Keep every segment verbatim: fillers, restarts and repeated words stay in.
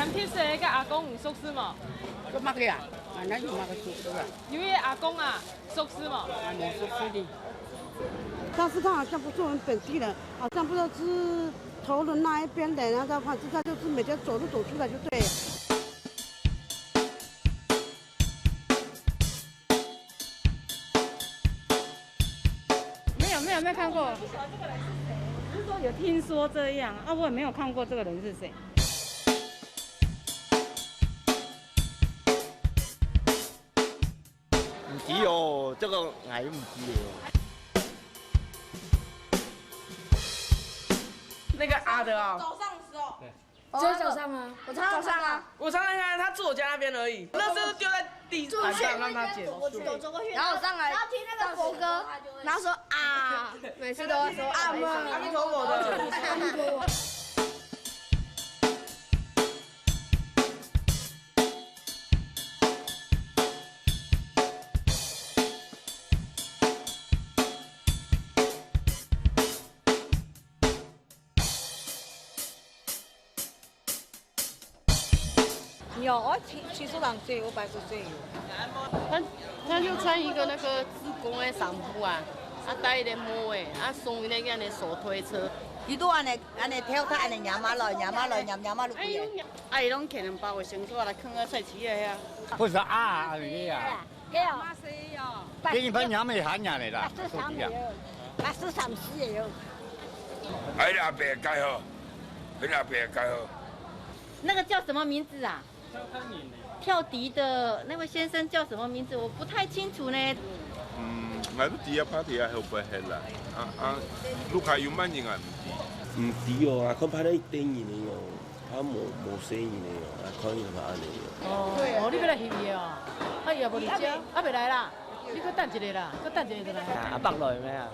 藍天使个阿公，你熟識無？做麼个啊？啊，那有麼个熟識啊？有一个阿公啊，熟識無？啊，無熟識的。但是他好像不是我們本地人，好像不知道是头城那一边的，然后他反正他就是每天走路走出来就对了。 没有没有没有看过，只是说有听说这样啊，我也没有看过这个人是谁。毋知哦，這個𠊎都毋知哦。那個阿德啊，早上的時候。 今天早上啊，我常常早上啊，我常常看他住我家那邊而已，垃圾都丟在地板上让他捡。我去，我走过去，然后我上来，然后听那个佛歌，然后说啊，每次都会说阿门。阿弥陀佛的。有，我七七十零歲，我八十歲有。他他就穿一個那個志工的衫褲啊，啊戴一個帽仔，啊送一個恁樣的手推車。佢都恁樣恁樣跳，佢恁樣撿啊來，撿啊來，撿撿啊落去。啊，伊攏摕兩包个生菜來囥啊菜市仔遐。不是啊，你啊。 係哦。給你們娘們喊娘的啦，八十三歲有，八十三歲有。哎，阿伯介好，你阿伯介好。那個叫什麼名字啊？跳笛的那位先生叫什麼名字？我不太清楚呢。嗯，𠊎都知啊，party啊，後背係啦。啊啊，屋下有麼人啊？毋知。毋知哦，啊，看派到一堆人的哦。 啊，無無細人个哦，啊，看伊嘛恁樣哦。哦，哦，你欲來翕伊哦？啊，伊也無佇遮，啊，袂來啦。你閣等一下啦，閣等一下就來。啊，阿伯來咩啊？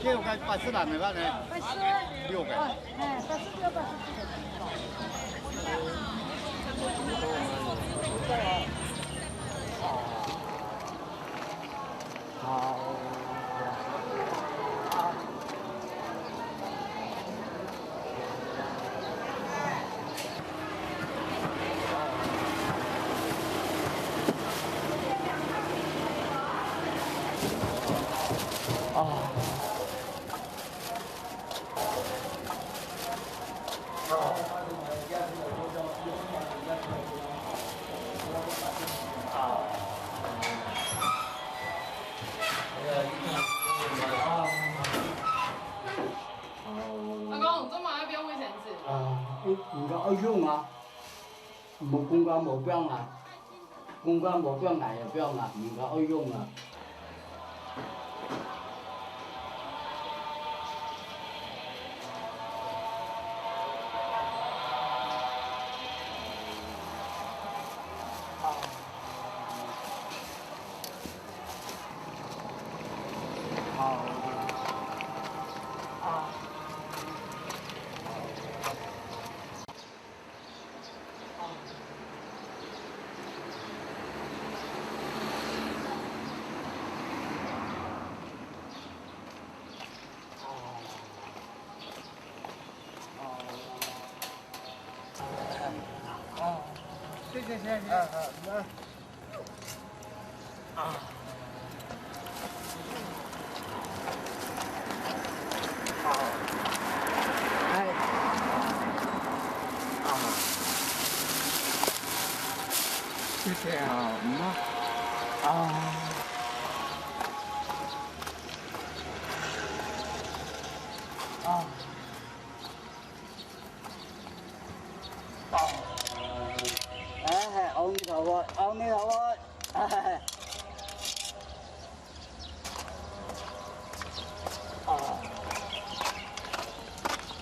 六个八十人个呢？六个。哎，八十六、八十七。 好。哦。 阿公，做麼个愛用衛生紙？啊，你，你个愛用啊，無公家無放啊。 公家無放來也放啊，人家愛用啊。谢谢，谢谢。啊，啊，那。 啊。啊。哎。啊。谢谢啊，嗯啊。啊。啊。 哎，阿弥陀佛，阿弥陀佛，哎。啊。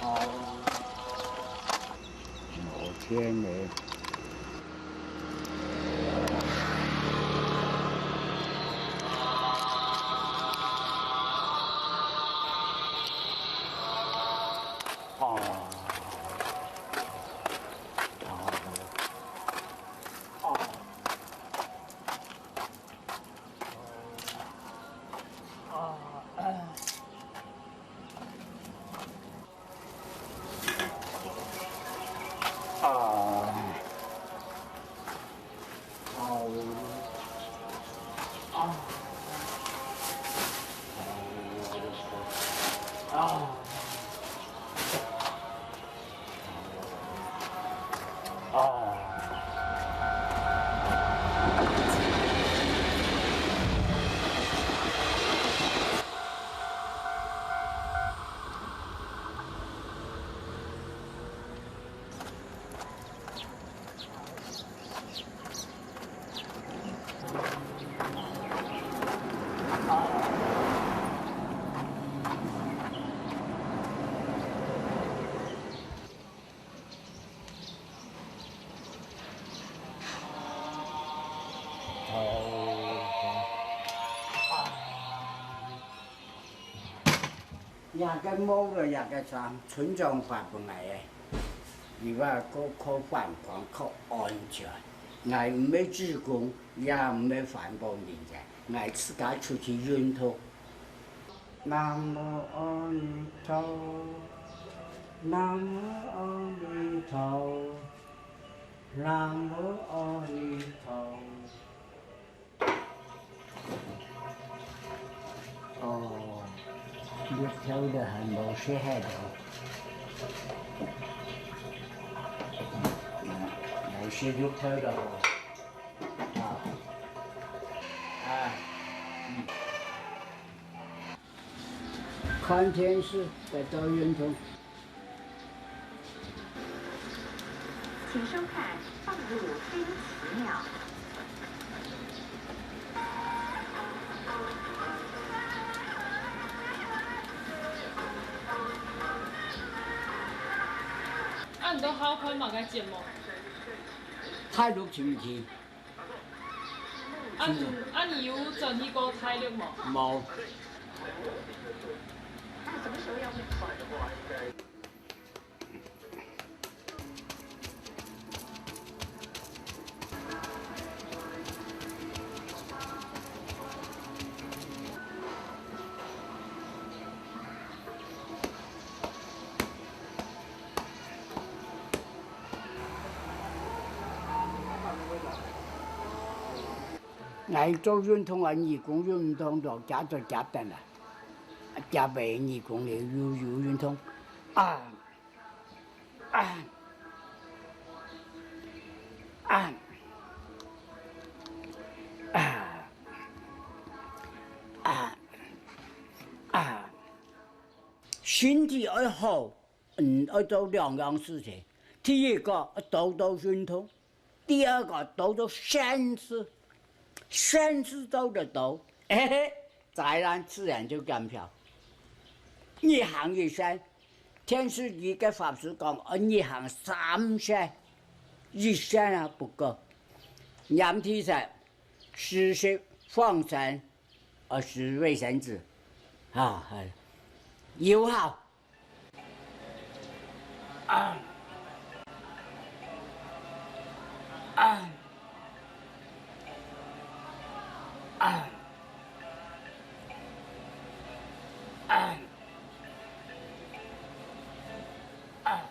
哦。老天爷。哦。這个毛了，這个衫，村長發分𠊎个，佢話較，較反光，較安全。𠊎毋係志工，也毋係環保人員，𠊎自家出去運動。南無阿彌陀，南無阿彌陀，南無阿彌陀。 哦，綠豆就還無食忒哦。嗯，來食綠豆就好。啊，啊，嗯。看電視，得到運動。 請收看放入飛行奇妙。啊，你都好看麼个節目？大陸尋奇。啊，你，啊，你有轉去過大陸無？無。 𠊎做運動啊，義工運動都夾著夾等啊，夾个義工也有，有運動啊。 啊，啊，啊，啊，啊，身體愛好，嗯，愛做兩樣事情。第一个，多多運動， 第二个，多多省事，省事做得到，嘿嘿，災難自然就減少。日行一善，天時日个法師講，愛日行三善，一善啊不夠。黏地上，施食放生，呃，施衛生紙，啊，哎，有效。 啊，啊，啊，啊，啊。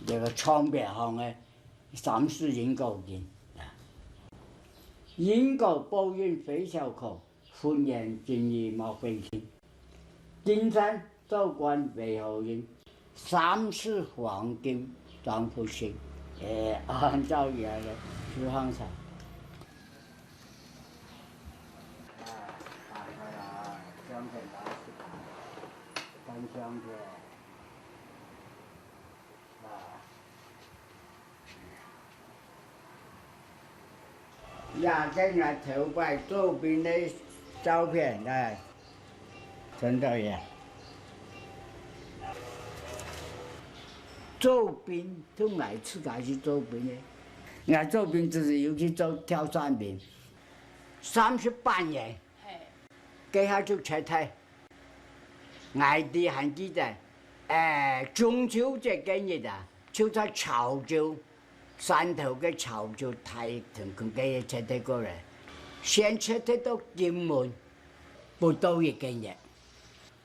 這个長輩行个三世因果經啊，因果報應非小可，佛言今日莫費心。今生做官為好人，三世黃金當福星。誒，按照這个修行上。 啊，打開來，香片拿去打，乾香片。啊。這个𠊎頭擺做兵个照片，來，陳導演。做兵，同𠊎自家去做兵个。𠊎做兵就是有去做跳傘兵。 三十八年，嘿。該下就撤退。𠊎兜還記得，誒，中秋節該日啊，就在潮州，汕頭个潮州大屯墾該日撤退過來，先撤退到金門，不到一個月。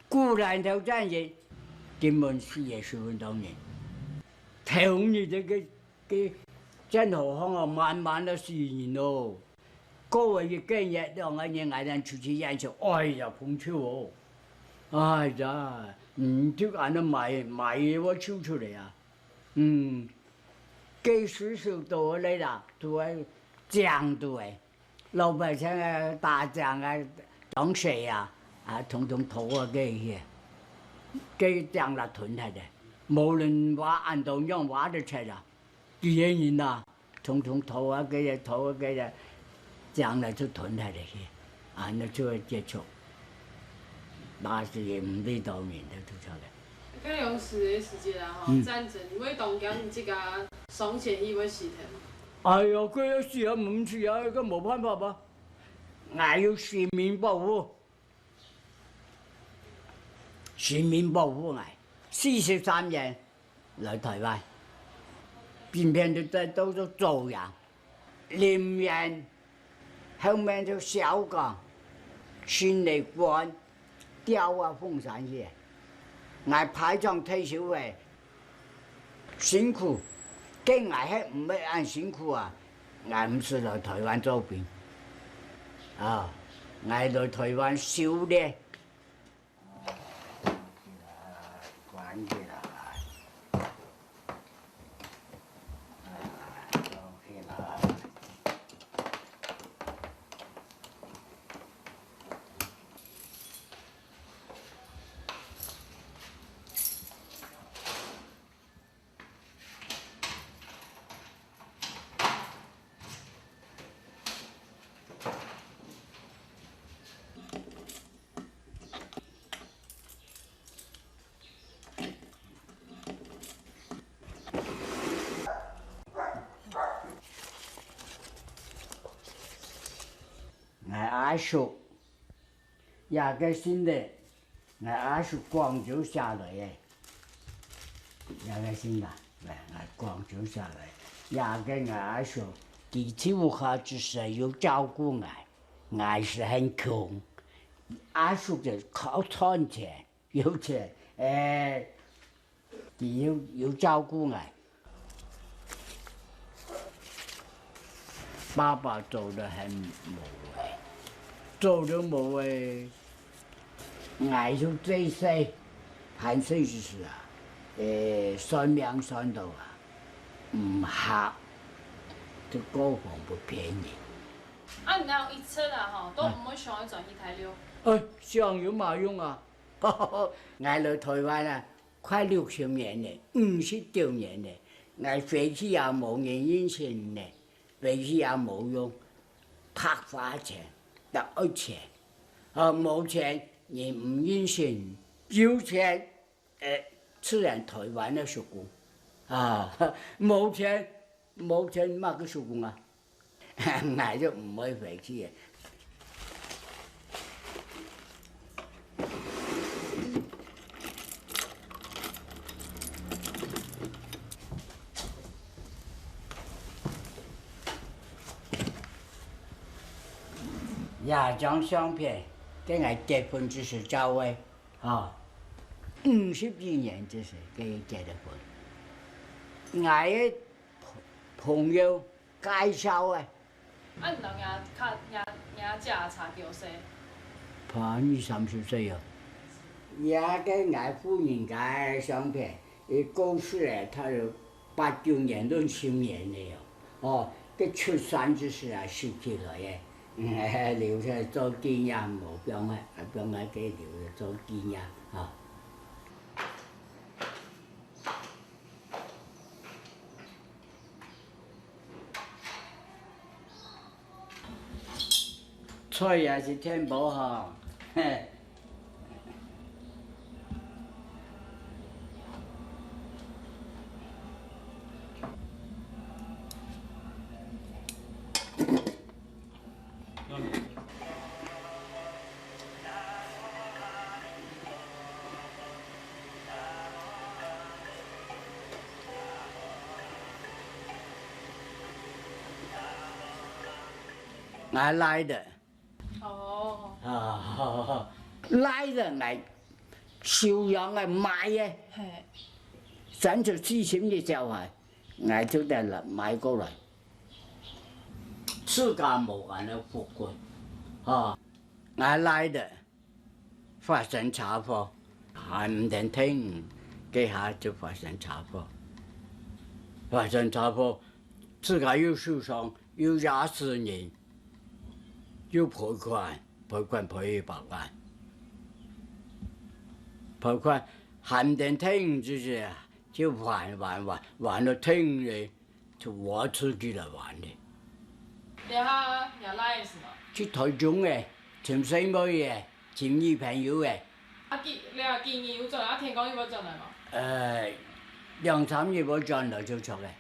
古蘭頭戰役，金門死了十分多人，頭日這個 該戰壕項啊，滿滿个死人哦。過了一個月，兩個月，𠊎等出去演出，哎呀，捧場哦！哎呀，嗯，就恁樣賣，賣个會抽出來啊。嗯，該時數到了啦，都愛講到个，老百姓个打仗个東西啊，啊，統統討啊該去，該講了吞忒个，無論話恁多樣話都出啊。 幾個人啊，統統討啊，該个討啊，該个將來就吞下來去，啊，恁樣就會結束。那時也毋知道人的就出來。該當時个時節啊，吼，嗯。戰爭，因為當驚自家上前去會死忒嘛。哎喲，該个死啊，毋死啊，該無辦法吧。𠊎有性命保護。 性命保護𠊎，四十三年來台灣，今天就在到做做人，臨演，後面就小港，新的關，調啊鳳山去，𠊎排長退休个， 辛苦，該𠊎係毋會恁辛苦啊！𠊎毋使來台灣做兵，啊，𠊎來台灣修煉。關起來，關起來，啊，關起來。 𠊎阿叔，這個信仔，𠊎阿叔廣州寫來个。這個信啊，𠊎，𠊎廣州寫來。這個𠊎阿叔，佢就下之時有照顧𠊎，𠊎係很窮，阿叔就靠賺錢。 有錢，欸，佢有，有照顧𠊎。爸爸走得很無奈，走得無奈，𠊎就最細，還細時啊，欸，算命算到啊，毋合，就過房不騙人。啊，你那一直啊，吼，都毋會想要轉去大陸？欸，想有麼用啊？ 𠊎來台灣啊，快六十年了，五十九年了，𠊎回去也無人應承呢，回去也無用，白花錢，也愛錢，啊，無錢人毋應承，有錢，呃，自然台灣个叔公，啊，無錢，無錢麼个叔公啊？ 𠊎就毋會回去了。這張相片，該𠊎結婚之時照个，吼，五十幾年之時，該結个婚。𠊎个朋友 介紹个。啊，你同若較，若，若姐差幾多歲？差二三十歲哦。這個𠊎婦人家个相片，佢過世了，差不多八九年、六七年了哦。哦，佢出山之時啊，收起來个，嗯，留下做紀念，無放啊，放啊，佢留下做紀念，吼。 菜也係添無吼，嘿。𠊎倈仔。哦。啊，倈仔𠊎收養个買个，嘿。三十四千个小孩，𠊎就得了買過來。自家無恁樣福分，吼。𠊎倈仔發生車禍，還毋曾停，該下就發生車禍。發生車禍，自家又受傷，又壓死人，又賠款，賠款賠一百萬。賠款還毋曾停，就係啊，就還還還，還到停咧， 就無出去來還咧。這下若倈仔係無？去台中欸，尋細妹欸，尋女朋友欸。啊，幾，這幾日有轉來？啊，天光日有轉來無？呃，兩三日無轉來就著欸。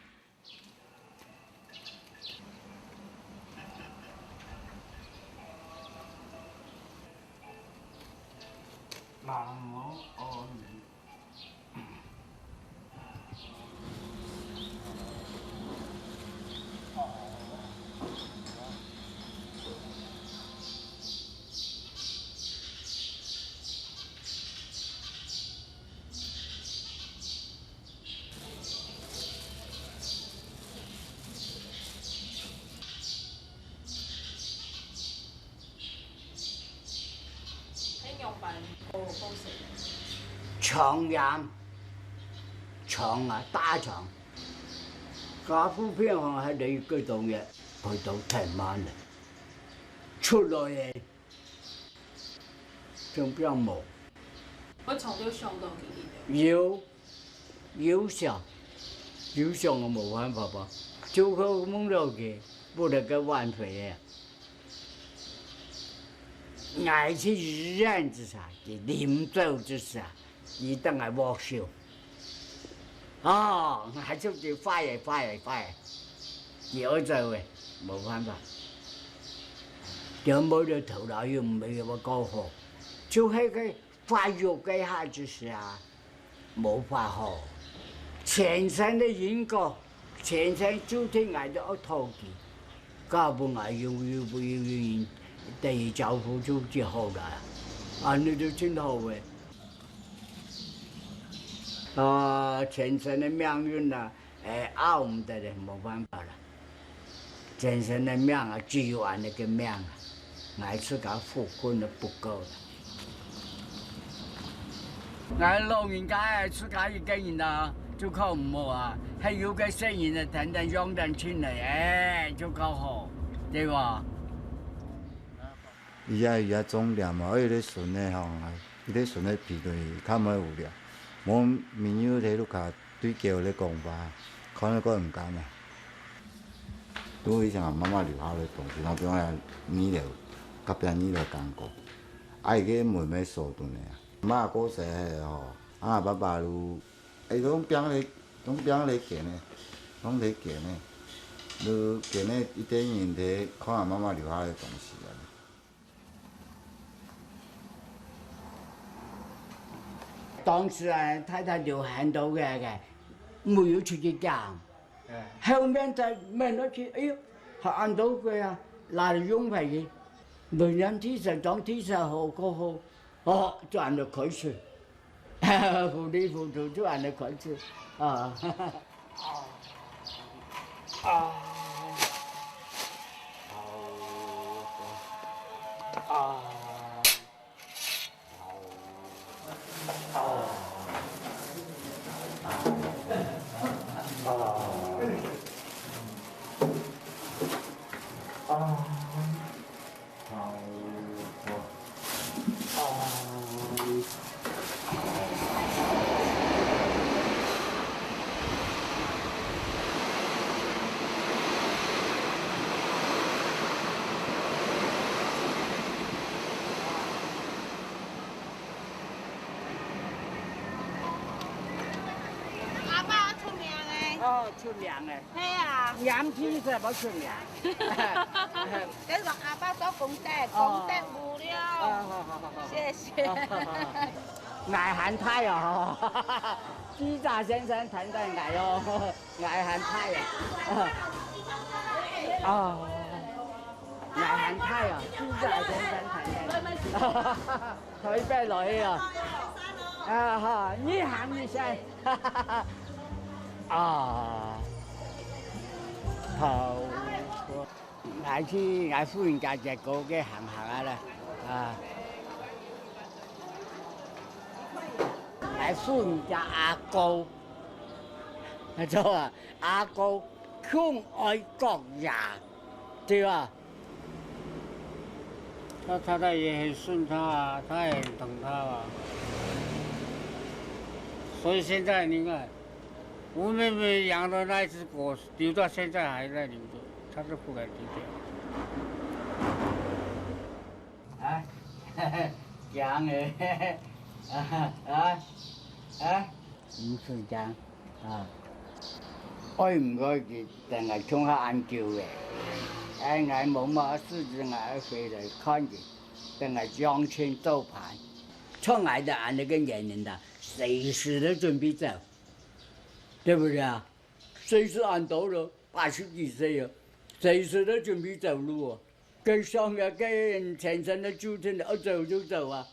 係仰般个方式？腸炎，腸啊，大腸。加護病房還得一個多月，陪到忒慢了。出來欸， 生病無？會常常想到佢个。有，有想，有想啊，無辦法吧。就好夢到佢，不得个挽回欸。𠊎去醫院之時，佢臨走之時啊，佢等𠊎握手。 哦，還出去快欸，快欸，快欸，佢愛走欸，無辦法。就摸著頭腦又毋係話過好，就係該發育該下之時啊，無法好。全身个因果，全身注定𠊎都愛討佢。 搞分𠊎有，有，有，有人等佢照顧就，就好了，恁呢就真好欸。啊，全身个命運啊，欸，拗毋得咧，無辦法啦。全身个命啊，只有恁呢个命啊，𠊎自家福分都不夠啦。 𠊎老人家欸，自家一個人啊，就較毋好啊，還有個細人仔跈等養等親仔，欸，就較好，對無？佢也，佢也種田嘛，有一個孫仔吼，一個孫仔陪佢，較毋會無聊。無，朋友在路下對街咧講話，看了過毋甘啊。都以前媽媽留下來東西，然後變成二樓，隔壁二樓間過。啊，佢个門愛鎖等个啊。 媽過世後吼，啊爸爸就，欸，攏放咧，攏放咧間呢，攏咧間呢，就間呢一個人咧看阿媽媽留下个東西啊。當時啊，太太就喊到个，个，無有出去講。 後面再問落去，哎喲，還恁多個啊，哪裡用法个？文言體質、當體質好過好，哦，就恁樣開始，糊裡糊塗就恁樣開始，啊，啊，啊，啊。 阿爸出名个。哦，出名个。係啊。鹽水色無出名。這係阿爸做功德，哦。功德無量。哦，好，好，好，好。謝謝。哦，好，好，好。𠊎還大哦，記者先生跈等𠊎哦，𠊎還大哦。哦。 𠊎還大哦，記者先生跈等。台北來个哦。啊，好，你行一下。啊，好。來去，來婦人家結果个行行啊啦，啊，來婦人家阿哥，做啊，阿哥共愛各樣，對吧？他太太也很順他啊，他也很疼他啊。所以现在你看，吴妹妹养的那一只狗，留到现在还在留着，他都不敢丢掉。啊，讲诶，啊啊啊！ 毋使驚啊，愛毋愛佢等下共下恁久个，哎，𠊎無麼个事情，𠊎愛回來看佢，等下將親做伴。像𠊎兜恁樣个年齡啦，隨時都準備走，對不對啊？隨時恁多了，八十幾歲了，隨時都準備走路哦。 該上个，該全身个舊疼个，愛走就走啊，